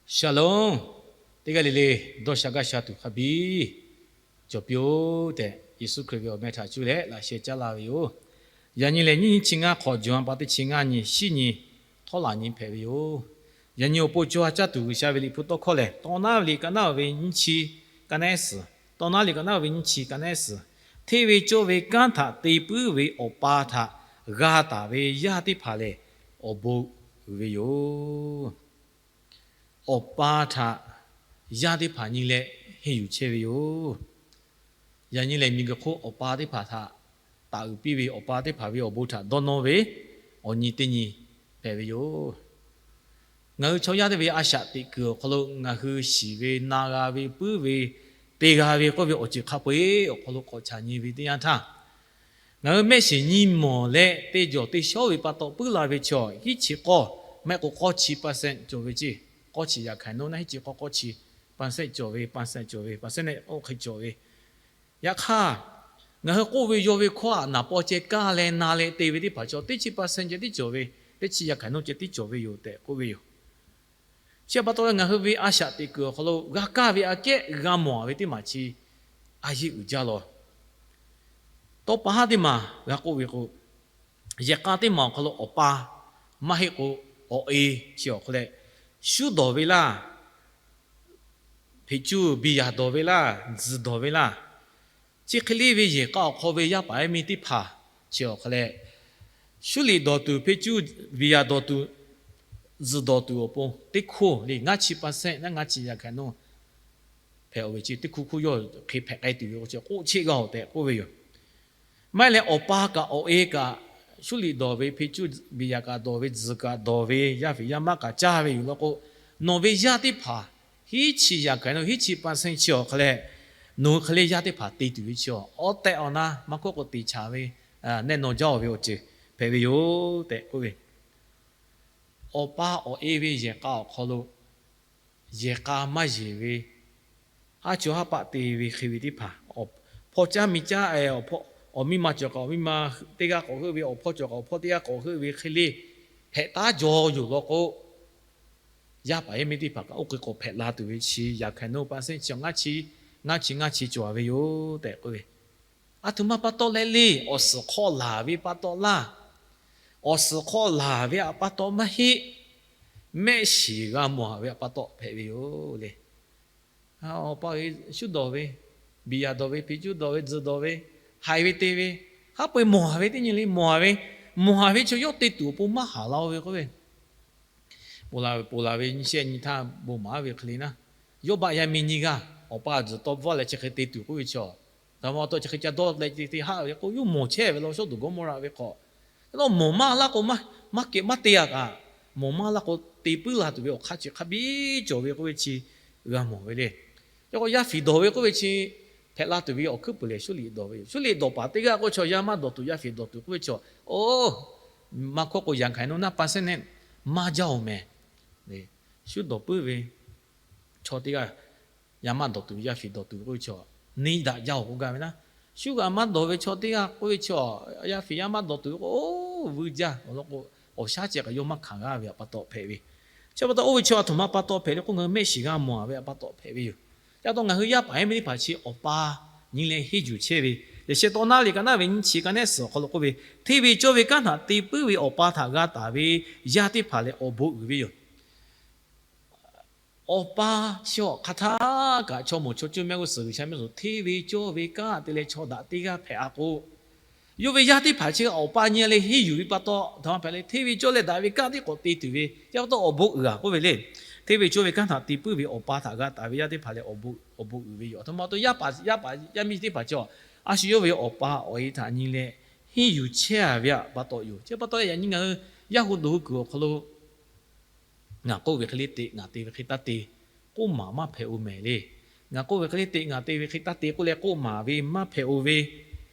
Shalom. Teˇ g'aˇ le le dawˇ sha gaˇ sha tuˬ hk'a biˇ cawˬ piˇ-oˆ tehꞈ, Yeˍsuˆ Hkriꞈ ve awˬ meh htaꞈ cuˇ leh laꞈ sheh caˉ laˇ ve yoˬ. Yaꞈ nyi lehˬ, nyiˇ hinˉ chi ngaˇ hk'awꞈ, Jawˇ ha pa teˇ chi ngaˇ nyi, shiˉ nyi, htawˇ laˬ nyi hpehꞈ ve yoˬ. Yaꞈ nyi awˬ pon co ha caˇ tuˬ G'uiˬsha ve liꞈ hpu tawˇ hkawˇ lehˬ, Tawˇ naˉ ve liꞈ ka naˉ ve nyiˇ chi, ka naˉ suhˍ, Tawˇ naˉ liꞈ ka naˉ ve nyiˇ chi, ka naˉ suhˍ, hteˇ ve cawˇ ve kanˉ htaꞈ te puiˉ ve awˬ pa htaꞈ g'a taˍ ve yaˇ teˇ hpaˍ lehˬ, awˬ bon uiˍ ve yoˬ. Awˬ pa htaꞈ yaˇ teˇ hpaˍ nyi leh henˇ yuˬ chehˇ ve yoˬ. Yaꞈ nyi lehˬ, miˬguiˬ hk'oˆ awˬ pa teˇ hpaˍ htaꞈ taˍ uiˍ piˇ ve, awˬ pa teˇ hpaˍ ve awˬ bon htaꞈ dawˇ nawˇ ve awˬ nyi teˇ nyi hpehꞈ ve yoˬ. Ngaˬ hui chaw yaˇ teˇ ve a shaꞈ teꞈ kuiˬ awˬ hk'aw lo ngaˬ hui shiˍ ve, na g'a ve, puiˉ ve, te g'a ve k'oˆ ve awˬ ceuˬ hk'a peu-eˬ awˬ hk'aw lo k'awꞈ chaꞈ nyi ve teˇ yanˇ htaˇ, ngaˬ hui mehˆ shiˍ nyi mawˬ leh te jawˬ te shawˉ ve pa taw puiˉ la ve chaw hiˉ chi k'awˇ, maˇ heˆ k'o k'awˇ chi percent cawˬ ve ceˇ. K'awˇ chi yaꞈ hkaˍ nawˉ naˉ hiˉ chi k'awˇ k'awˇ chi percent cawˬ ve, percent cawˬ ve, percent neˆ oˇ hk'e cawˬ ve. Yaꞈ hk'aˇ, ngaˬ hui k'oˆ ve yaw ve hkawˇ htaꞈ naˍ paw ceh kaˇ leh na leh te ve teˇ hpaˍ chaw teˇ chi percent ceh tiˉ cawˬ ve, teˇ chi yaꞈ hkaˍ nawˉ ceh tiˉ cawˬ ve yoˬ tehꞈ k'oˆ ve yoˬ. Chi pa taw leh ngaˬ hui ve a shaꞈ teꞈ kuiˬ awˬ hk'aw lo g'a kaˇ ve aꞈ kehˉ g'a mawˬ ve teˇ maˬ chi a yeˇ uiˍ jaˇ law. Tawˇ pa haˉ teˇ maˬ g'a k'oˆ ve k'o, yehˬ k'a teˇ maˬ awˬ hk'aw lo awˬ pa, maˇ heˆ k'o awˬ e, chi awˬ hk'aw leh shuˉ dawˬ ve laˇ, hpeꞈ cuˇ biˬ yaˍ dawˬ ve laˇ, tzuhˬ dawˬ ve laˇ, chi hk'e le ve yehˬ k'a awˬ hk'aw ve yaˇ paˍ yaˇ miˇ teˇ hpaˍ chi awˬ hk'aw leh shuˉ liꞈ dawˬ tuˬ, hpeꞈ cuˇ biˬ yaˍ dawˬ tuˬ, tzuhˬ dawˬ tuˬ awˬ pon teˇ hkoˇ le ngaˇ chi percent naˉ ngaˇ chi yaꞈ hkaˍ nawˉ hpehꞈ-oˬ ve chi teˇ hkui hkui yawˇ hk'e hpehꞈ k'ai tuˬ ve awˬ ceuˬ k'oˆ cheˆ g'a-oˬ tehꞈ k'oˆ ve yoˬ. Maˇ heˆ leh, awˬ pa kaꞈ awˬ e kaꞈ shuˉ liꞈ dawˬ ve, hpeꞈ cuˇ biˬ yaˍ kaꞈ dawˬ ve, tzuhˬ kaꞈ dawˬ ve, yaˇ fiˍ yaˇ maˇ kaꞈ caˇ ve yoˬ law k'o, nawˬ ve yaˇ teˇ hpaˍ hiˉ chi yaꞈ hkaˍ nawˉ hiˉ chi percent chi awˬ hk'aw leh, nawˬ hui hk'e le yaˇ teˇ hpaˍ te tuˬ ve chi awˬ tehꞈ awˬ na maˇ k'oˆ k'o te chaˍ ve, nehˆ naw jaˇ-oˬ ve awˬ ceuˬ hpehꞈ ve yoˬ tehꞈ k'oˆ ve. Awˬ pa awˬ e ve yehˬ k'a awˬ hk'aw lo yehˬ k'a maˇ yeˬ ve, haˉ chaw haˉ paˆ te ve hk'e ve teˇ hpaˍ, hpawˇ caˇ miˇ caˇ, awˬ miˇ ma cawˬ kaꞈ awˬ miˇ ma teˇ g'aˇ k'awꞈ heuˆ ve, awˬ hpawˇ cawˬ kaꞈ awˬ hpawˇ teˇ g'aˇ k'awꞈ heuˆ ve hk'e le hpehꞈ taˉ jaw yoˬ law k'o, yaˇ paˍ yaˇ miˇ teˇ hpaˍ kaꞈ oˇ hk'e k'awꞈ hpehꞈ la tuˬ ve chi yaꞈ hkaˍ nawˉ percent chi ngaˇ chi, ngaˇ chi ngaˇ chi cawˬ ve yoˬ tehꞈ k'oˆ ve. A htoꞈ ma pa taw leh le, awˬ suhˍ hk'aw laˬ ve pa taw laˇ. Awˬ suhˍ hk'aw laˬ ve pa taw maˇ heˆ, mehˆ shiˍ g'a mawˬ ve pa taw hpehꞈ ve yoˬ le. Awˬ pa shuˉ dawˬ ve, biˬ yaˍ dawˬ ve, hpeꞈ cuˇ dawˬ ve, tzuhˬ dawˬ ve, haiˬ ve te ve, haˉ peu-eˬ mawˬ ve teˇ nyi le mawˬ ve, mawˬ ve chaw yawˇ te tuˬ awˬ pon maˇ haˍ la-o ve k'oˆ ve. Ponˬ laˬ ve nyi shehˆ nyi htaˇ bon maˍ ve hk'e le naˉ, yawˇ baˆ yaˇ miˇ nyiˇ g'aˇ awˬ pa tzuhˬ tawˇ bvuhˆ leh chi hk'e te tuˬ k'oˆ ve chaw, a ma taw chi hk'e ca dawˇ leh te haˆ ve k'o, yawˇ mawˬ chehˇ ve law, Sawˉdonˍ Gawˇmawˇraꞈ ve hk'aw, mawˬ maˇ laˇ k'o, maˇ kehˬ maˇ te-a kaꞈ, mawˬ maˇ laˇ k'o te puiˉ la tuˬ ve awˬ hk'aˇ chi hk'a biˇ cawˬ ve k'oˆ ve chi g'a mawˬ ve le. Yaꞈ k'o yaˇ fiˍ dawˬ ve k'oˆ ve chi hpehꞈ la tuˬ ve awˬ hkuiˉ puiˍ lehˬ, shuˉ liꞈ dawˬ ve yoˬ. Shuˉ liꞈ dawˬ paˍ teˇ g'aˇ k'o chaw yaˇ maˇ dawˬ tuˬ yaˇ fiˍ dawˬ tuˬ k'oˆ ve chaw, oˇ, maˇ hkawˇ k'o yaꞈ hkaˍ nawˉ naˉ percent neˆ maˇ jaˇ-oˬ mehˍ. Shuˉ dawˬ puiˉ ve chaw teˇ g'aˇ, yaˇ maˇ dawˬ tuˬ yaˇ fiˍ dawˬ tuˬ k'oˆ ve chaw, neˇ daꞈ jaˇ-oˬ k'oˆ gaˇ ve naˉ. Shuˉ g'aꞈ maˇ dawˬ ve chaw teˇ g'aˇ k'oˆ ve chaw, yaˇ fiˍ yaˇ maˇ dawˬ tuˬ k'o, oˇ, vuiˇ jaˇ awˬ lawn k'o, awˬ shaˉ ceh kaꞈ yawˇ maˇ hkanˍ g'a ve pa taw hpehꞈ ve. Chi pa taw oˇ ve chi a htoꞈ ma pa taw hpehꞈ le k'o, ngaˬ hui mehˆ shiˍ g'a mawˬ ve pa taw hpehꞈ ve yoˬ. Chi pa taw ngaˬ hui yaˇ paˍ yaˇ miˇ teˇ hpaˍ chi awˬ pa nyi leh henˇ yuˬ chehˇ ve, Yaꞈ sheh tawˇ naˉ liꞈ ka naˉ ve nyiˇ chi, ka naˉ suhˍ awˬ hk'aw lo k'oˆ ve, hteˇ ve cawˇ ve kanˉ htaꞈ te puiˉ ve awˬ pa htaꞈ g'a taˍ ve yaˇ teˇ hpaˍ lehˬ awˬ bon uiˍ ve yoˬ. Awˬ pa chi awˬ hk'aˬ htaˇ kaꞈ chaw mawˬ chaw cuˇ mehˆ g'uˇ suhˍ G'uiˬsha mehˆ suhˍ hteˇ ve cawˇ ve kanˉ te leh chaw daꞈ teˇ g'aˇ hpehꞈ-a k'o, yawˇ ve yaˇ teˇ hpaˍ chi awˬ pa nyi leh henˇ yuˬ ve pa taw, htaꞈ ma hpehꞈ leh hteˇ ve cawˇ leh daꞈ ve kanˉ tiˉ k'awꞈ te tuˬ ve, chi pa taw awˬ bon uiˍ-a k'oˆ ve le. Hteˇ ve cawˇ ve kanˉ htaꞈ te puiˉ ve awˬ pa htaꞈ g'a taˍ ve yaˇ teˇ hpaˍ lehˬ awˬ bon uiˍ ve yoˬ. Aˬ htoꞈ ma pa taw yaˇ paˍ yaˇ miˇ teˇ hpaˍ chi a shu yawˇ ve awˬ pa awˬ e htaꞈ nyi leh henˇ yuˬ chehˇ-a ve pa taw yoˬ. Chi pa taw yaꞈ nyi ngaˬ hui yaˇ hu doˍ hui kuiˬ awˬ hk'aw lo ngaˬ k'oˆ ve hk'e le te, ngaˬ te ve hk'e taˇ te, k'oˆ maˍ maˇ hpehꞈ-o mehˍ le. Ngaˬ k'oˆ ve hk'e le te, ngaˬ te ve hk'e taˇ te k'oˆ leh k'oˆ maˍ ve maˇ hpehꞈ-o ve.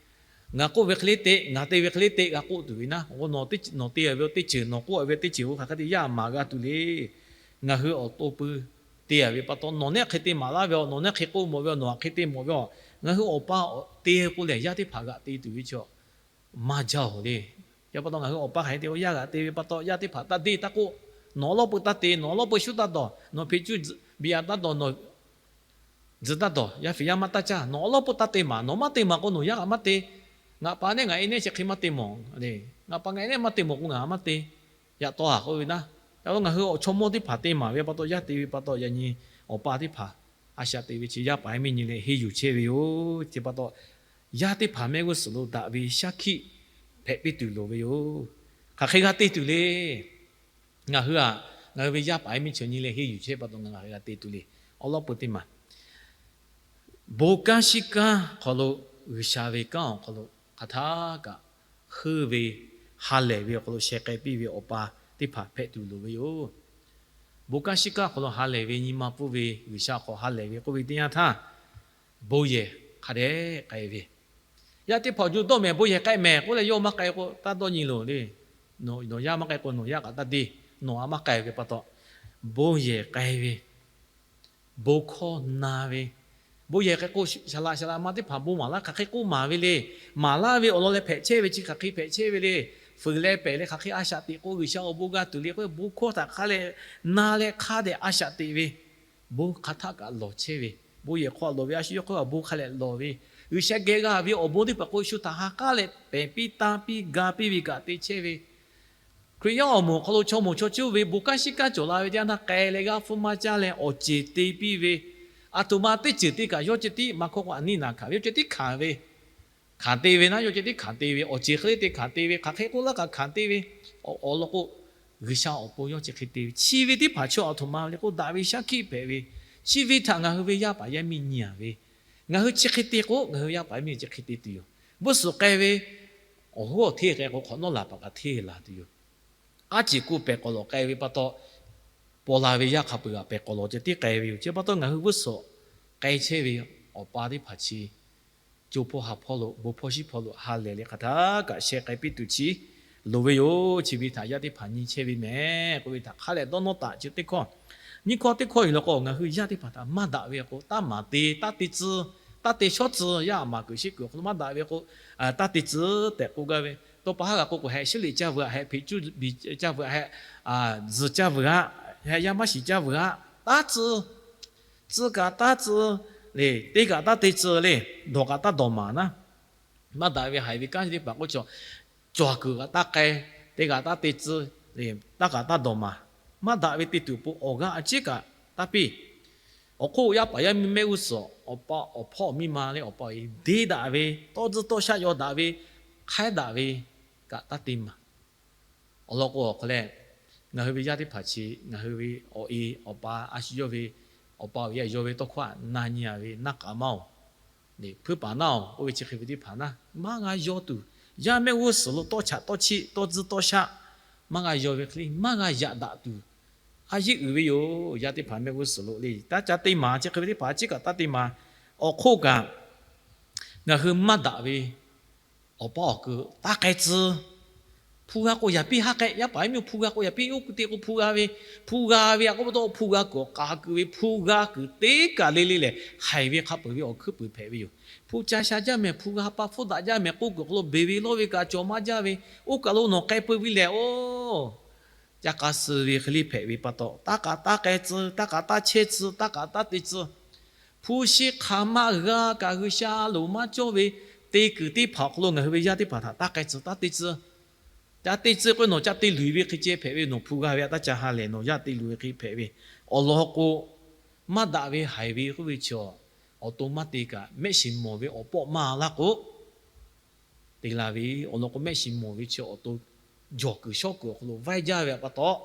Ngaˬ k'oˆ ve hk'e le te, ngaˬ te ve hk'e le te g'a k'oˆ tuˬ ve naˉ, nawˬ te ve teˇ ceuˬ, nawˬ k'oˆ ve teˇ ceuˬ k'o hk'aˬ hk'e te yaˇ maˍ g'a tuˬ le. Ngaˬ hui awˬ to pui te-a ve pa taw, nawˬ nehˉ hk'e te maˍ laˇ ve, nawˬ nehˉ hk'e k'oˆ mawˬ ve, nawˬ hk'e te mawˬ ve, ngaˬ hui awˬ pa te k'o lehˬ yaˇ teˇ hpaˍ g'aꞈ te tuˬ ve chi maˇ jaˇ-oˬ le. Chi pa taw ngaˬ hui awˬ pa hk'aˬ hk'e te k'o yaˇ g'aꞈ te ve pa taw yaˇ teˇ hpaˍ taˇ deˇ taˇ k'oˆ, Nawˬ awˉ lawˉ peuˬ taˇ te, nawˬ awˉ lawˉ peuˬ shuˉ taˇ dawˬ, nawˬ hpeꞈ cuˇ biˇ a taˇ dawˬ, nawˬ tzuhˬ taˇ dawˬ, yaˇ fiˍ yaˇ maˇ taˇ caˇ. Nawˬ awˉ lawˉ peuˬ taˇ te maˍ, nawˬ maˇ te maˍ k'o nawˬ yaˇ kaꞈ maˇ te. Ngaˬ pa nehˉ ngaˬ e nehˉ chi hk'e maˇ te mawˬ le. Ngaˬ pa ngaˬ e nehˉ maˇ te mawˬ k'o ngaˬ maˇ te. Yaꞈ taw a k'oˆ ve naˉ, yaꞈ hk'aˇ ngaˬ hui awˬ chaw mawˇ teˇ hpaˍ te maˍ ve pa taw, yaˇ te ve pa taw, yaꞈ nyi awˬ pa teˇ hpaˍ a shaꞈ teꞈ ve chi yaˇ paˍ yaˇ miˇ nyi leh henˇ yuˬ chehˇ ve yoˬ. Chi pa taw, yaˇ teˇ hpaˍ mehˆ g'uˇ suhˍ lo daꞈ ve shaˉ hkiˆ hpehꞈ piˇ tuˬ loˍ ve yoˬ. Hk'aˬ hk'e g'a te tuˬ le. Ngaˬ hui a, ngaˬ hui ve yaˇ paˍ yaˇ miˇ chaw nyi leh henˇ yuˬ chehˇ pa taw ngaˬ hk'aˬ hk'e g'a te tuˬ le. Awˉ lawˉ peuˬ teˇ maˬ, bon kanˉ shiˉ kanˉ hk'aw lo, G'uiˬsha ve kanˉ awˬ hk'aw lo hk'aˬ htaˇ kaꞈ heuˆ ve, ha lehˬ ve awˬ hk'aw lo sheh k'ai piˇ ve awˬ pa teˇ hpaˍ hpehꞈ tuˬ loˍ ve yoˬ. Bon kanˉ shiˉ kanˉ awˬ hk'aw lo ha lehˬ ve, nyi ma pfuhˇ ve, G'uiˬsha awˬ hk'aw ha lehˬ ve k'oˆ ve teˇ yanˇ htaˇ, bon yehˬ hk'a dehꞈ k'ai ve. Yaˇ teˇ hpaˍ awˬ ju dawˇ mehˍ, bon yehˬ k'ai mehˍ k'oˆ leh, yawˇ maˇ k'ai k'o taˇ dawˇ nyi loˬ le. Nawˬ yaˇ maˇ k'ai k'o nawˬ yaˇ kaꞈ taˇ deˇ, nawˬ a maˇ k'ai ve pa taw, bon yehˬ k'ai ve, bon hkawˇ na ve, bon yehˬ k'ai k'o, shaˍ laꞈ shaˍ laꞈ ma teˇ hpaˍ bon maˍ laˇ, hk'aˬ hk'e k'oˆ maˍ ve le. Maˍ laˇ ve awˬ lawn leh hpehꞈ chehˇ ve chi hk'aˬ hk'e hpehꞈ chehˇ ve le. Fuiˍ leh pehˬ leh hk'aˬ hk'e a shaꞈ teꞈ k'o G'uiˬsha awˬ bon g'a tuˬ le k'oˆ, bon hkawˇ htaꞈ hk'a leh na leh hk'a dehꞈ a shaꞈ teꞈ ve, bon hk'aˬ htaˇ kaꞈ lawˬ chehˇ ve, bon yehˬ hk'aw lawˬ ve a shu yawˇ hk'aˇ bon hk'a leh lawˬ ve, G'uiˬsha geh g'a ve awˬ bon teˇ hpaˍ k'o shu htaꞈ ha k'aˉ leh pehˬ piˇ tanˇ piˇ ga piˇ ve kaꞈ te chehˇ ve, Hkriꞈ yaˇ awˬ moˍ awˬ hk'aw lo chaw moˍ chaw cuˇ ve bon kanˉ shiˉ kanˉ cawˬ la ve teˇ yanˇ htaˇ k'ai leh g'aˇ hpfuhˇ maˇ caˇ leh awˬ ceˬ te piˇ ve, aˬ htoꞈ ma teˇ ceuˬ te kaꞈ yawˇ ceh tiˉ maˇ hkawˇ k'o a niˇ naˍ hkanˍ ve, yawˇ ceh tiˉ hkanˍ ve, hkanˍ te ve naˉ, yawˇ ceh tiˉ hkanˍ te ve, awˬ ceˬ hk'e le te hkanˍ te ve, hk'aˬ hk'e k'oˆ laˇ kaꞈ hkanˍ te ve, awˬ lawn k'o, G'uiˬsha awˬ pon yawˇ chi hk'e te ve, chi ve teˇ hpaˍ chi aˬ htoꞈ ma le k'o daꞈ ve shaˉ hkiˆ hpehꞈ ve, chi ve htaꞈ ngaˬ hui ve yaˇ paˍ yaˇ miˇ nyi a ve, ngaˬ hui chi hk'e te k'o ngaˬ hui yaˇ paˍ yaˇ miˇ chi hk'e te tuˬ yoˬ. Buˇ suhˍ k'ai ve, awˬ hoˉ awˬ hteˇ k'ai k'o hk'awꞈ nawˉ laˬ paˍ kaꞈ hteˇ laˬ tuˬ yoˬ. Aˉ ceˬ k'oˆ pehˬ k'awꞈ lawˬ k'ai ve pa taw, paw la ve yaˇ hk'a peuˬ g'aꞈ pehˬ k'awꞈ lawˬ ceh tiˉ k'ai ve yoˬ. Chi pa taw ngaˬ hui buˇ suhˍ k'ai chehˇ ve awˬ pa teˇ hpaˍ chi co hpawˇ ha hpawˇ lo, bon hpawˇ shiˉ hpawˇ lo ha lehˬ leh hk'aˬ htaˇ kaꞈ sheh k'ai piˇ tuˬ chi loˍ ve yoˬ. Chi ve htaꞈ yaˇ teˇ hpaˍ nyi chehˇ ve mehˍ k'oˆ ve htaꞈ hk'a lehˬ dawˇ nawˇ taˍ. Chi teˇ hkawˇ, nyiˇ hkawˇ teˇ hkawˇ yoˬ le k'o, ngaˬ hui yaˇ teˇ hpaˍ htaꞈ maˇ daꞈ ve k'o, taˇ maˍ te, taˇ te tcuh, taˇ te shawˉ tcuh, yaˇ aˬ maˍ kuiˬ shiˉ kuiˬ awˬ hk'aw lo maˇ daꞈ ve k'o, taˇ te tcuh tehꞈ k'oˆ gaˇ ve. Tawˇ pa haˉ g'a k'oˆ k'o, heh shiˉ liꞈ caˇ veuˬ aꞈ, heh hpeꞈ cuˇ biˬ caˇ veuˬ aꞈ, heh tzuhˬ caˇ veuˬ aꞈ, heh yaˇ maˇ shiˍ caˇ veuˬ aꞈ, taˇ tcuh, tcuh kaꞈ taˇ tcuh le, te kaꞈ taˇ te tcuh le, dawˬ kaꞈ taˇ dawˬ maˍ naˉ. Maˇ daꞈ ve haiˬ ve kanˉ teˇ hpaˍ k'oˆ cawˬ, cawˬ kuiˬ kaꞈ taˇ k'ai, te kaꞈ taˇ te tcuh le, taˇ kaꞈ taˇ dawˬ maˍ. Maˇ daꞈ ve te tuˬ awˬ pon awˬ g'aˇ a ciˉ kaꞈ taˇ piˇ. Awˬ hk'oˆ yaˇ paˍ yaˇ miˇ mehˆ g'uˇ suhˍ awˬ pa awˬ hpawˇ miˇ ma leh awˬ pa awˬ e deˇ daꞈ ve, tawˇ tzuhˇ tawˇ shaˆ yaw daꞈ ve, hk'aiˉ daꞈ ve kaꞈ taˇ te maˍ. Awˬ lawn k'o awˬ hk'aw leh, ngaˬ hui ve yaˇ teˇ hpaˍ chi ngaˬ hui ve awˬ e awˬ pa a shu yawˇ ve awˬ pa awˬ e yaw ve tawˇ hkawˇ aꞈ na nyi a ve naˇ k'aꞈ maˇ oˬ, puiˉ paˍ naˇ oˬ k'oˆ ve chi hk'e ve teˇ hpaˍ naˉ, maˇ g'a yaw tuˬ, yaˇ mehˆ g'uˇ suhˍ lo tawˇ chaꞈ tawˇ chiˆ tawˇ tzuhˇ tawˇ shaˆ maˇ g'a yaw ve hk'e le maˇ g'a yaꞈ daꞈ tuˬ, a yeˇ uiˍ ve yoˬ. Yaˇ teˇ hpaˍ mehˆ g'uˇ suhˍ lo le, taˇ ca te maˍ, chi hk'e ve teˇ hpaˍ a ciˉ kaꞈ taˇ te maˍ. Awˬ hk'oˆ kaꞈ ngaˬ hui maˇ daꞈ ve awˬ pa awˬ kuiˬ taˇ k'ai tcuh. Hpu g'a k'o yaˍ piˇ haˉ k'ehˆ, yaˇ paˍ yaˇ miˇ hpu g'a k'o yaˍ piˇ, oˇ kuiˬ te k'o hpu g'a ve, hpu g'a ve aꞈ k'oˆ pa taw hpu g'a kuiˬ awˬ k'a kuiˬ ve hpu g'a kuiˬ teˇ kaˬ le le lehˬ, haiˬ ve hk'a peuˬ ve awˬ hkuiˉ puiˍ hpehꞈ ve yoˬ. Hpu ca sha jaˇ mehˍ, hpu g'a pa hpfuhˇ daꞈ jaˇ mehˍ k'oˆ kuiˬ awˬ hk'aw lo beˬ ve lawˇ ve kaꞈ cawˬ maˇ jaˇ ve, oˇ kaˬ lo nawˬ k'ai peu ve lehˬ oˬ, ca k'a suh ve hk'e le hpehꞈ ve pa taw, taˇ k'aꞈ taˇ k'ai tcuh, taˇ k'aꞈ taˇ chehˇ tcuh, taˇ k'aꞈ taˇ te tcuh. Hpu shi hk'aˬ maˇ g'a kaꞈ G'uiˬsha loˍ maˇ cawˇ ve te kuiˬ teˇ hpaˍ awˬ hk'aw lo ngaˬ hui ve yaˇ teˇ hpaˍ htaꞈ taˇ k'ai tcuh taˇ te tcuh. Ca te tcuh k'o nawˬ ca te luˬ ve hk'e ceh hpehꞈ ve, nawˬ hpu g'a ve aꞈ taˇ ca ha lehˬ nawˬ yaˇ te luˬ ve hk'e hpehꞈ ve. Awˬ lawn k'o, maˇ daꞈ ve haiˬ ve k'oˆ ve chaw, awˬ to maˇ te kaꞈ mehˆ shiˍ mawˬ ve awˬ pawˆ maˇ laˇ k'o, te la ve. Awˬ lawn k'o mehˆ shiˍ mawˬ ve chi awˬ to jawˬ kuiˬ shawˉ kuiˬ awˬ hk'aw lo vaiˇ jaˇ ve aꞈ pa taw,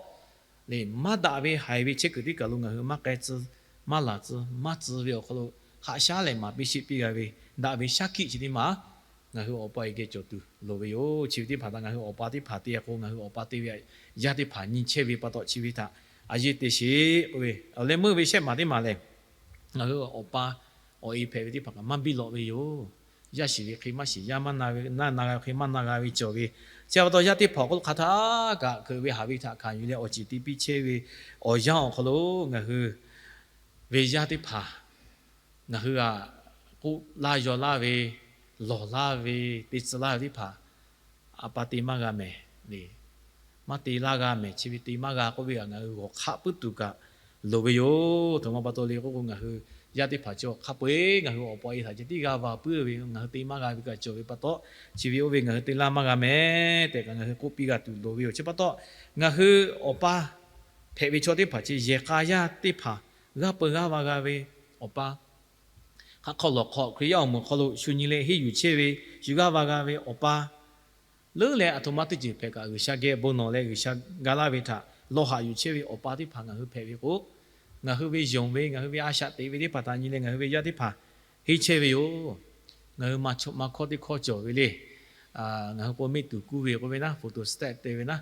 le maˇ daꞈ ve haiˬ ve chehˇ kuiˬ teˇ kaˬ lo ngaˬ hui maˇ k'ai tcuh, maˇ laˬ tcuh, maˇ tcuh ve awˬ hk'aw lo haꞈ shaˉ lehˬ maˍ piˇ sheˆ piˇ g'a ve, daꞈ ve shaˉ hkiˆ chi teˇ maˬ ngaˬ hui awˬ pa e geh cawˬ tuˬ loˍ ve yoˬ. Chi ve teˇ hpaˍ htaꞈ ngaˬ hui awˬ pa teˇ hpaˍ te k'o, ngaˬ hui awˬ pa te ve yaˇ teˇ hpaˍ nyi chehˇ ve pa taw chi ve htaꞈ a yeˇ te sheˍ k'oˆ ve, awˬ leh meuˇ ve shehˆ maˬ teˇ maˬ lehˬ, ngaˬ hui awˬ pa awˬ e hpehꞈ ve teˇ hpaˍ kaꞈ maˇ biˇ lawꞈ ve yoˬ. Yaˇ shiˍ ve hk'e maˇ shiˍ, yaˇ maˇ na ve, na na g'a ve hk'e maˇ na g'a ve cawˬ ve. Chi pa taw yaˇ teˇ hpaˍ awˬ hk'aw lo hk'aˬ htaˇ kaꞈ hkeuꞈ ve haꞈ ve htaꞈ hkanˍ yuˬ leh awˬ ceˬ te piˇ chehˇ ve awˬ yanˇ awˬ hk'aw lo ngaˬ hui ve yaˇ teˇ hpaˍ, ngaˬ hui aꞈ k'oˆ laˇ yaw laˇ ve, lawˬ laˇ ve, te tcuh laˇ ve teˇ hpaˍ a pa te maˇ g'a mehˍ le. maˇ te laˇ g'a mehˍ, chi ve te maˇ g'a k'oˆ ve htaꞈ ngaˬ hui g'awˬ hk'aˆ puiˉ tuˬ kaꞈ loˍ ve yoˬ. Htoꞈ ma pa taw le k'oˆ k'o, ngaˬ hui yaˇ teˇ hpaˍ cawˬ hk'a peu-eˬ ngaˬ hui awˬ pa e htaꞈ ceh tiˉ g'aˇ va puiˉ ve, ngaˬ hui te maˇ g'a ve kaꞈ cawˬ ve pa taw, chi ve oˇ ve ngaˬ hui te laˇ maˇ g'a mehˍ tehꞈ kaꞈ ngaˬ hui k'oˆ piˇ g'a tuˬ loˍ ve yoˬ. Chi pa taw, ngaˬ hui awˬ pa hpehꞈ ve chaw teˇ hpaˍ chi yehˬ k'a yaˇ teˇ hpaˍ g'aˇ peu g'aˇ va g'a ve awˬ pa, hk'aˆ hk'aw lawˬ hk'aw Hkriꞈ yaˇ awˬ moˍ hk'aw lo shu nyi leh henˇ yuˬ chehˇ ve, shu g'aˇ va g'a ve awˬ pa leuˉ leh, aˬ htoꞈ ma teˇ ceuˬ hpehꞈ kaꞈ G'uiˬsha geh bon nawˬ leh G'uiˬsha ga laˇ ve htaꞈ lawˬ haꞈ yuˬ chehˇ ve awˬ pa teˇ hpaˍ ngaˬ hui hpehꞈ ve k'o, ngaˬ hui ve yonˍ ve, ngaˬ hui ve a shaꞈ teꞈ ve teˇ hpaˍ htaꞈ nyi leh ngaˬ hui ve yaˇ teˇ hpaˍ henˇ chehˇ ve yoˬ. Ngaˬ hui ma hkawˇ teˇ hkawˇ cawˬ ve le. Ngaˬ hui k'o, meˆ tuˬ kuˇ ve k'oˆ ve naˉ, photostat te ve naˉ,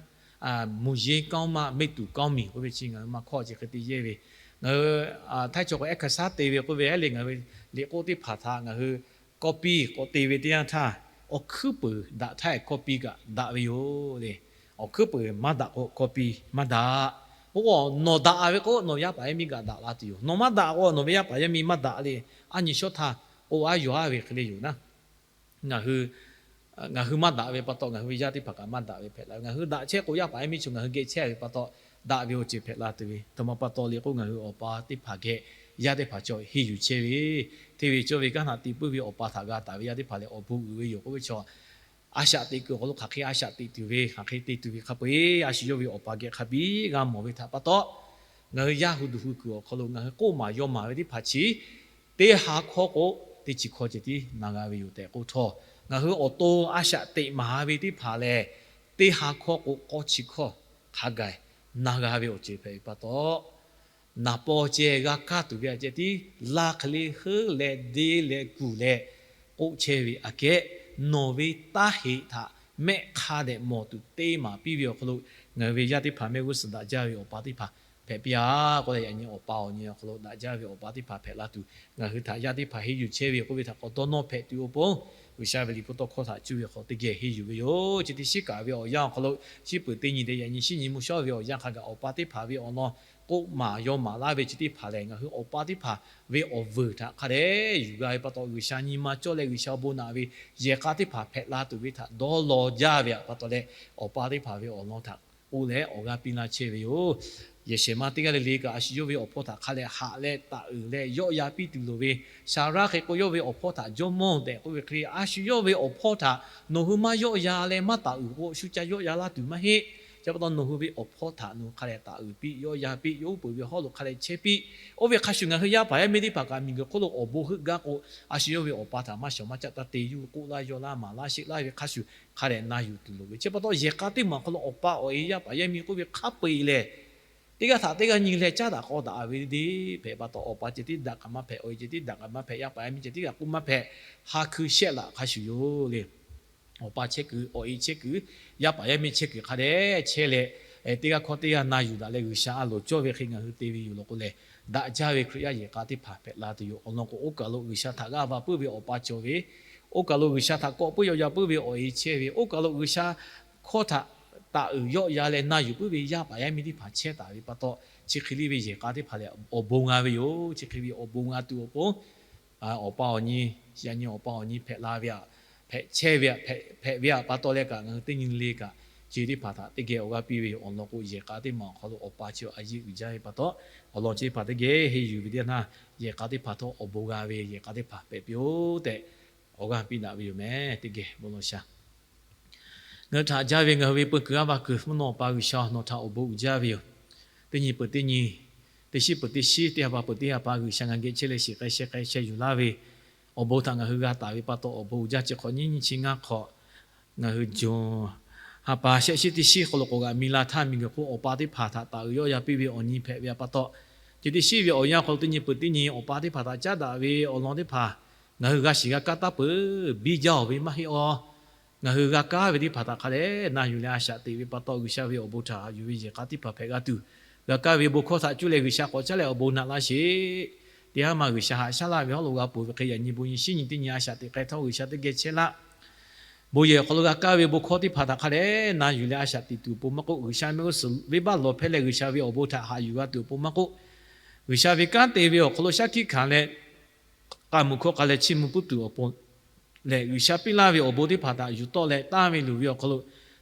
မူရင်းကောင်းမှ မေ့သူကောင်းမည် k'oˆ ve chi ngaˬ hui ma hkawˇ chi hk'e te yehˇ ve. Ngaˬ hui htaiˇ chaw k'o, เอกสาร te ve k'oˆ ve le, ngaˬ hui liꞈ k'oˆ teˇ hpaˍ htaꞈ ngaˬ hui copy k'awꞈ te ve teˇ yanˇ htaˇ, awˬ hkuiˉ peuˍ daꞈ htaˇ copy kaꞈ daꞈ ve yoˬ le. Awˬ hkuiˉ peuˍ maˇ daꞈ k'o copy maˇ daꞈ. Oˇ k'o, nawˬ daꞈ ve k'o nawˬ yaˇ paˍ yaˇ miˇ kaꞈ daꞈ la tuˬ yoˬ. Nawˬ maˇ daꞈ k'o nawˬ ve yaˇ paˍ yaˇ miˇ maˇ daꞈ le. A nyi shawˉ htaˇ k'o, a yonˍ a ve hk'e le yoˬ naˉ. Ngaˬ hui, ngaˬ hui maˇ daꞈ ve pa taw, ngaˬ hui ve yaˇ teˇ hpaˍ kaꞈ maˇ daꞈ ve hpehꞈ la ve. Ngaˬ hui daꞈ chehˇ k'o, yaˇ paˍ yaˇ miˇ chaw ngaˬ hui geh chehˇ ve pa taw, daꞈ ve awˬ ceuˬ hpehꞈ la tuˬ ve. Htoꞈ ma pa taw le k'o, ngaˬ hui awˬ pa teˇ hpaˍ geh yaˇ teˇ hpaˍ cawˬ henˇ yuˬ chehˇ ve, hteˇ ve cawˇ ve kanˉ htaꞈ te puiˉ ve awˬ pa htaꞈ g'a taˍ ve yaˇ teˇ hpaˍ lehˬ, awˬ bon uiˍ ve yoˬ k'oˆ ve chaw, a shaꞈ teꞈ kuiˬ awˬ hk'aw lo hk'aˬ hk'e a shaꞈ teꞈ tuˬ ve, hk'aˬ hk'e te tuˬ ve hk'a peu-eˬ a shu yawˇ ve awˬ pa geh hk'a biˇ g'a mawˬ ve htaꞈ pa taw, ngaˬ hui yaˇ hu duˬ hu kuiˬ awˬ hk'aw lo ngaˬ hui k'oˆ maˍ yaw maˍ ve teˇ hpaˍ chi teˇ ha hkawˇ k'o, teˇ chi hkawˇ ceh tiˉ na g'a ve yoˬ tehꞈ k'oˆ htawˇ, ngaˬ hui awˬ to a shaꞈ teꞈ maˍ ve teˇ hpaˍ lehˬ, teˇ ha hkawˇ k'o k'awˇ chi hkawˇ hk'a gaˬ na g'a ve awˬ ceuˬ hpehꞈ ve pa taw, naˍ paw ceh g'a kaˇ tuˬ ve aꞈ ceh tiˉ laˇ hk'e le heuˉ leh deˇ leh kuˬ leh k'oˆ chehˇ ve aꞈ kehˉ, nawˬ ve taˇ heꞈ htaꞈ mehˆ hk'a dehꞈ mawˬ tuˬ te maˍ piˇ ve awˬ hk'aw lo, ngaˬ hui ve yaˇ teˇ hpaˍ mehˆ g'uˇ suhˍ daꞈ jaˇ ve awˬ pa teˇ hpaˍ hpehꞈ piˇ-a k'oˆ leh, yaꞈ nyi awˬ pa awˬ nyi awˬ hk'aw lo daꞈ jaˇ ve awˬ pa teˇ hpaˍ hpehꞈ la tuˬ, ngaˬ hui htaꞈ yaˇ teˇ hpaˍ henˇ yuˬ chehˇ ve k'oˆ ve htaꞈ k'awꞈ dawˇ nawˇ hpehꞈ tuˬ awˬ pon, G'uiˬsha ve liꞈ hpu tawˇ hkawˇ htaꞈ cuˇ ve hk'aw teˇ geh henˇ yuˬ ve yoˬ. Chi teˇ shiˉ kaꞈ ve awˬ yanˇ awˬ hk'aw lo, shiˉ peuˍ teˇ nyi te yaꞈ nyi shiˉ nyi mvuhˇ shawˉ ve awˬ yanˇ hk'a gaˬ awˬ pa teˇ hpaˍ ve awˬ lawn k'oˆ maˍ yaw maˍ laˇ ve chi teˇ hpaˍ lehˬ, ngaˬ hui awˬ pa teˇ hpaˍ ve awˬ vuiˬ htaꞈ hk'a dehꞈ yuˬ g'a ve pa taw, G'uiˬsha nyi ma cawˇ leh G'uiˬsha bon naꞈ ve yehˬ k'a teˇ hpaˍ hpehꞈ la tuˬ ve htaꞈ dawˇ law jaˇ ve aꞈ pa taw leh, awˬ pa teˇ hpaˍ ve awˬ lawn htaꞈ k'oˆ leh awˬ g'aˇ piˇ laˇ chehˇ ve yoˬ. Yehˬ shehˍ ma teˇ g'aˇ le le kaꞈ a shu yawˇ ve awˬ hpawˇ htaꞈ hk'a dehꞈ haꞈ leh taˍ uiˍ leh yawˆ yan piˇ tuˬ loˍ ve, Saˍraˆ hk'e k'o yawˇ ve awˬ hpawˇ htaꞈ jawˇmawˇ tehꞈ k'oˆ ve hk'e, a shu yawˇ ve awˬ hpawˇ htaꞈ nawˬ hui maˇ yawˆ yan leh maˇ taˍ uiˍ k'o, shu ca yawˆ yan laˇ tuˬ maˇ heˆ. Chi pa taw nawˬ hui ve awˬ hpawˇ htaꞈ nawˬ hui hk'a dehꞈ taˍ uiˍ piˇ, yawˆ yan piˇ, yawˇ uˉ peunˍ ve hawˉ lo hk'a dehꞈ chehˇ piˇ. Oˇ ve hk'a shuˍ ngaˬ hui yaˇ paˍ yaˇ miˇ teˇ hpaˍ kaꞈ miˬguiˬ hk'oˆ lo awˬ bon heuˆ gaˇ k'o, a shu yawˇ ve awˬ pa htaꞈ maˇ shawˍ maˇ caˆ taˇ te yuˬ k'oˆ laˇ yaw laˇ maˍ laˇ sheˆ laˇ ve hk'a shuˍ, hk'a dehꞈ na yuˬ tuˬ loˍ ve. Chi pa taw yehˬ k'a teˇ maˬ awˬ hk'aw lo awˬ pa awˬ e yaˇ paˍ yaˇ miˇ k'oˆ ve hk'a peu-eˬ lehˬ, teˇ g'aˇ htaꞈ teˇ g'aˇ nyi leh caˉ daꞈ k'aw daꞈ ve deˇ hpehꞈ pa taw, awˬ pa ceh tiˉ daꞈ kaꞈ maˇ hpehꞈ, awˬ e ceh tiˉ daꞈ kaꞈ maˇ hpehꞈ, yaˇ paˍ yaˇ miˇ ceh tiˉ kaꞈ k'oˆ maˇ hpehꞈ, ha hkui shehˆ laꞈ hk'a shuˍ yoˬ le. Awˬ pa chehˇ kuiˬ, awˬ e chehˇ kuiˬ, yaˇ paˍ yaˇ miˇ chehˇ kuiˬ hk'a dehꞈ chehˇ leh, teˇ g'aˇ hkawˇ teˇ g'aˇ na yuˬ daꞈ leh G'uiˬsha a loˍ cawˇ ve hk'e ngaˬ hui te ve yoˬ law k'o lehˬ, daꞈ jaˇ ve Hkriꞈ yaˇ yehˬ k'a teˇ hpaˍ hpehꞈ la tuˬ yoˬ. Awˬ lawn k'o, oˇ kaˬ lo G'uiˬsha htaꞈ g'aˇ va puiˉ ve awˬ pa cawˬ ve, oˇ kaˬ lo G'uiˬsha htaꞈ kawꞈ puiˉ yaw yaˇ puiˉ ve awˬ e chehˇ ve, oˇ kaˬ lo G'uiˬsha hkawˇ htaꞈ taˍ uiˍ yawˆ yan leh na yuˬ puiˉ ve yaˇ paˍ yaˇ miˇ teˇ hpaˍ chehˇ taˍ ve pa taw, chi hk'e le ve yehˬ k'a teˇ hpaˍ lehˬ awˬ bon g'a ve yoˬ. Chi hk'e ve awˬ bon g'a tuˬ awˬ pon, awˬ pa awˬ nyi, yaꞈ nyi awˬ pa awˬ nyi hpehꞈ la ve aꞈ, hpehꞈ chehˇ ve aꞈ, hpehꞈ ve aꞈ pa taw leh kaꞈ ngaˬ hui teˇ nyi le kaꞈ, chi teˇ hpaˍ htaꞈ teˇ geh awˬ g'aˇ piˇ ve yoˬ. Awˬ lawn k'o, yehˬ k'a teˇ maˬ awˬ hk'aw lo awˬ pa chi a yeˇ uiˍ jaˇ ve pa taw, awˬ lawn chi teˇ hpaˍ teˇ geh henˇ yuˬ ve teˇ yanˇ, yehˬ k'a teˇ hpaˍ htawˇ awˬ bon g'a ve yehˬ k'a teˇ hpaˍ hpehꞈ piˇ-oˆ tehꞈ, awˬ g'aˇ piˇ daꞈ ve yoˬ meh. Teˇ geh bon lawˬ sha. Ngaˬ hui htaꞈ jaˇ ve ngaˬ hui ve peu kuiˬ g'aˇ va kuiˬ mvuhˇ naw awˬ pa G'uiˬsha nawˬ htaꞈ awˬ bon uiˍ jaˇ ve yoˬ. Teˇ nyi peuˬ teˇ nyi, teˇ shiˉ peuˬ teˇ shiˉ, teˇ ha pa peuˬ teˇ ha pa G'uiˬsha ngaˬ geh chehˇ leh shiˍ k'ai sheh k'ai sheh yuˬ laˇ ve awˬ bon htaꞈ ngaˬ hui g'a taˍ ve pa taw awˬ bon uiˍ jaˇ. Chi hk'awꞈ nyiˇ nyiˇ chi ngaˇ hk'awꞈ ngaˬ hui June ha pa shehˆ shiˉ teˇ shiˉ hk'aw lo k'awꞈ g'aꞈ mi la htaˇ, miˬguiˬ hk'oˆ awˬ pa teˇ hpaˍ htaꞈ taˍ uiˍ yawˆ yan piˇ ve awˬ nyi hpehꞈ ve aꞈ pa taw, chi teˇ shiˉ ve awˬ yanˇ hk'aw lo teˇ nyi peuˬ teˇ nyi awˬ pa teˇ hpaˍ htaꞈ caˉ daꞈ ve awˬ lawn teˇ hpaˍ ngaˬ hui g'a shiˍ g'a kaˇ taˉ peuˬ biˇ jaˇ-oˬ ve maˇ heˆ-aˬ. Ngaˬ hui g'a kaˇ ve teˇ hpaˍ htaꞈ hk'a dehꞈ na yuˬ leh a shaꞈ teꞈ ve pa taw, G'uiˬsha ve awˬ bon htaꞈ haꞈ yuˬ ve yehˬ k'a teˇ hpaˍ hpehꞈ g'a tuˬ, g'a kaˇ ve bon hkawˇ htaꞈ cuˇ leh G'uiˬsha k'awꞈ caˉ leh awˬ bon naꞈ laˇ sheˍ. Teˇ haˉ ma G'uiˬsha haꞈ shaˉ laˇ ve hawˉ lo g'a peuˬ ve hk'e, yaꞈ nyi bon nyi shiˉ nyi teˇ nyi a shaꞈ teꞈ k'ai htawˇ G'uiˬsha teˇ geh chehˇ laˇ. Bon yehˬ awˬ hk'aw lo g'a kaˇ ve bon hkawˇ teˇ hpaˍ htaꞈ hk'a dehꞈ na yuˬ leh a shaꞈ teꞈ tuˬ awˬ pon maˇ k'oˆ, G'uiˬsha mehˆ g'uˇ suhˍ venˇbaˆ lawˬ hpehˇ leh G'uiˬsha ve awˬ bon htaꞈ haꞈ yuˬ g'a tuˬ awˬ pon maˇ k'oˆ, G'uiˬsha ve kanˉ te ve awˬ hk'aw lo shaˉ hkiˆ hkanˍ leh, k'a muiˬ hkawˇ k'a leh chiˇ mvuh puiˉ tuˬ awˬ pon lehˬ, G'uiˬsha piˇ laˇ ve awˬ bon teˇ hpaˍ htaꞈ yuˬ tawˆ leh tanˇ ve luˬ ve awˬ hk'aw lo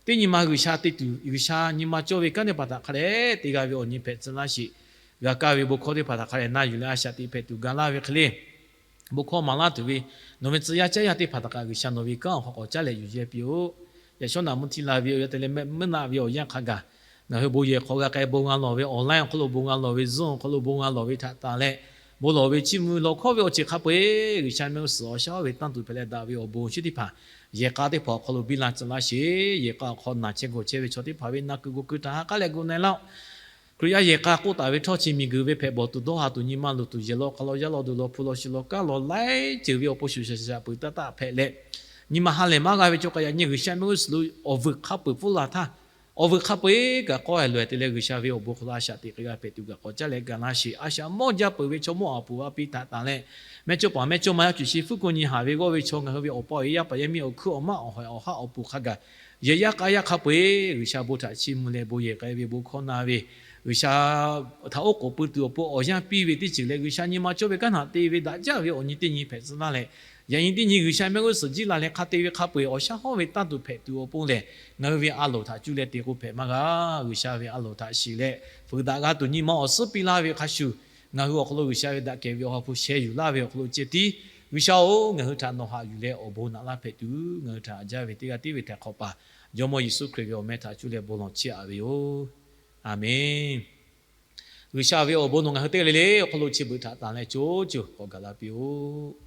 teˇ nyi ma G'uiˬsha te tuˬ, G'uiˬsha nyi ma cawˇ ve kanˉ teˇ hpaˍ htaꞈ hk'a dehꞈ te g'a ve awˬ nyi hpehꞈ tcuh laˇ sheˍ. G'a kaˇ ve bon hkawˇ teˇ hpaˍ htaꞈ hk'a dehꞈ na yuˬ leh a shaꞈ teꞈ hpehꞈ tuˬ ga laˇ ve hk'e le. Bon hkawˇ maˍ laˇ tuˬ ve nawˬ ve tcuh yaˇ caˇ yaˇ teˇ hpaˍ htaꞈ kaꞈ G'uiˬsha nawˬ ve kanˉ awˬ hk'aw k'awꞈ caˉ leh yuˬ yehˇ piˇ-oˆ. Yaꞈ shawˉ naꞈ mvuhˇ htiˇ la ve awˬ yanˇ te leh mehˆ meuˇ naˆ ve awˬ yanˇ hk'a gaˬ, ngaˬ hui bon yehˬ hk'aw g'a k'ai bon g'a lawˬ ve, online awˬ hk'aw lo bon g'a lawˬ ve, Zoom awˬ hk'aw lo bon g'a lawˬ ve htaꞈ tanˬ leh, bon lawˬ ve chiˇ mvuh lawˬ hkawˇ ve awˬ ceuˬ hk'a peu-eˬ G'uiˬsha mehˆ g'uˇ suhˍ awˬ shaˉ ve tanˇ tuˬ hpehꞈ leh daꞈ ve awˬ bon chi teˇ hpaˍ yehˬ k'a teˇ hpaˍ awˬ hk'aw lo biˇ la tcuh laˇ sheˍ. Yehˬ k'a awˬ hk'aw naˬ chehˇ gawˬ chehˇ ve chaw teˇ hpaˍ ve na kuiˬ gu kuiˬ htaꞈ ha k'aˉ leh gu na-e laˇ-oˆ. Hkriꞈ yaˇ yehˬ k'a k'oˆ taˍ ve htawˇ, chi miˬguiˬ ve hpehꞈ bawˬ tuˬ dawˇ ha tuˬ nyi ma luˬ tuˬ, yehˬ law hk'a law yaˇ law duˬ law hpu law shi law kaˉ law laiˉ ceuˬ ve awˬ pon shuˍ shuˍ shaˍ shaˍ peuˬ taˇ taˆ hpehꞈ leh, nyi ma ha lehˬ maˇ g'a ve chaw k'a yaꞈ nyi G'uiˬsha mehˆ g'uˇ suhˍ lo awˬ vuiˬ hk'a peu-eˬ pfuhˇ la htaˇ, awˬ vuiˬ hk'a peu-eˬ kaꞈ k'awˇ e loꞈ-e te leh G'uiˬsha ve awˬ bon hk'aw lo a shaꞈ teꞈ hk'e g'a hpehꞈ tuˬ kaꞈ k'awꞈ caˉ leh ga laˇ sheˍ. A shaꞈ mawˇ jaˇ peuˬ ve chaw mawˇ awˬ puˍ a piˇ htaꞈ tanˬ leh, mehˇchawˇpaˍ mehˇchawˇma yaˇ cuˬ shi hpuiˉ ko nyi haˍ ve g'awˇ ve chaw ngaˬ hui ve awˬ pa awˬ e yaˇ paˍ yaˇ miˇ awˬ hkuiˉ awˬ maˆ awˬ hawehˍ awˬ haˉ awˬ pon hk'a gaˬ yehˬ yaˇ k'a yaˇ hk'a peu-eˬ G'uiˬsha bon htaꞈ chiˇ mvuh leh bon yehˬ k'ai ve bon hkawˇ na ve, G'uiˬsha htaꞈ oˉ k'oˍ pui tuˬ awˬ pon awˬ yanˇ piˇ ve teˇ ceuˬ leh G'uiˬsha nyi ma cawˇ ve kanˉ htaꞈ te ve daꞈ jaˇ ve awˬ nyi teˇ nyi hpehꞈ tcuh laˇ leh, yaꞈ nyi teˇ nyi G'uiˬsha mehˆ g'uˇ suhˍ jiˇ la leh hk'a te ve hk'a peu-eˬ awˬ shaˉ hawˉ ve tanˇ tuˬ hpehꞈ tuˬ awˬ pon lehˬ, ngaˬ hui ve a loˍ htaꞈ cuˇ leh te k'o hpehꞈ maˇ g'a. G'uiˬsha ve a loˍ htaꞈ shiˍ leh fuiˍ daꞈ g'a tuˬ nyi ma awˬ suhˉ piˇ laˇ ve hk'a shuˍ, ngaˬ hui awˬ hk'aw lo G'uiˬsha ve daꞈ kehˬ ve awˬ ha hpu sheh yuˬ laˇ ve awˬ hk'aw lo ceh tiˉ G'uiˬsha-oˬ, ngaˬ hui htaꞈ nawˬ haꞈ yuˬ leh awˬ bon naꞈ laˇ hpehꞈ tuˬ ngaˬ hui htaꞈ haꞈ jaˇ ve teˇ g'aˇ tiˉ ve htaꞈ hk'awꞈ paˍ Jawˇmawˇ Yeˍsuˆ Hkriꞈ ve awˬ meh htaꞈ cuˇ leh bon lawˬ chiˇ aꞈ ve yoˬ. Aˬmenˍ. G'uiˬsha ve awˬ bon nawˬ ngaˬ hui teˇ g'aˇ le le awˬ hk'aw lo chi beuꞈ htaꞈ tanˬ leh co co k'awꞈ gaˬ la piˇ-oˆ.